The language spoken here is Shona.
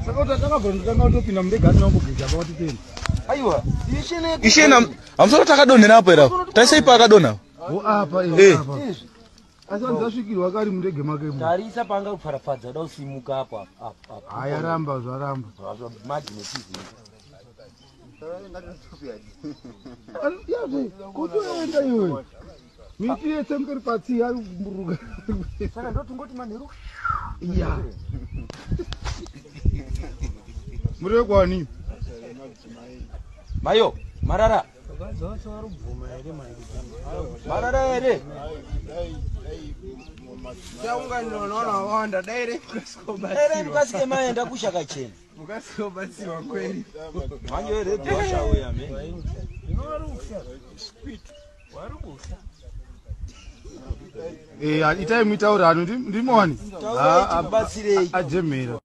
Saka kuti atakabva ndotanga kutopinda mundege asina kumbogeza pakatipenda. Aiwa, ishene. Ishena hamusoro takadonhera apo here apo? Taisei paakadonha. Wo apa eh apa. Asi vanhu zasvikirwa kari mundege make mu. Tarisa panga kufarafadza da usimuka apo apo apo. apo. Haya ramba zvaramba. Magnetism. Yazve kutoenda iwe. Miti yese mukari patsi ari kumburuka. Saka ndotungoti manheru. Ya. Muri wekwani? Mayo, marara. Marara here? Taunganira dai Dai mukasike maenda kushakachena. mukasikobatsirwa kweli. Manje redio wachauya me. Eh, itai mitaurano ndimoni. Taurai tikubatsirei. Ajemera.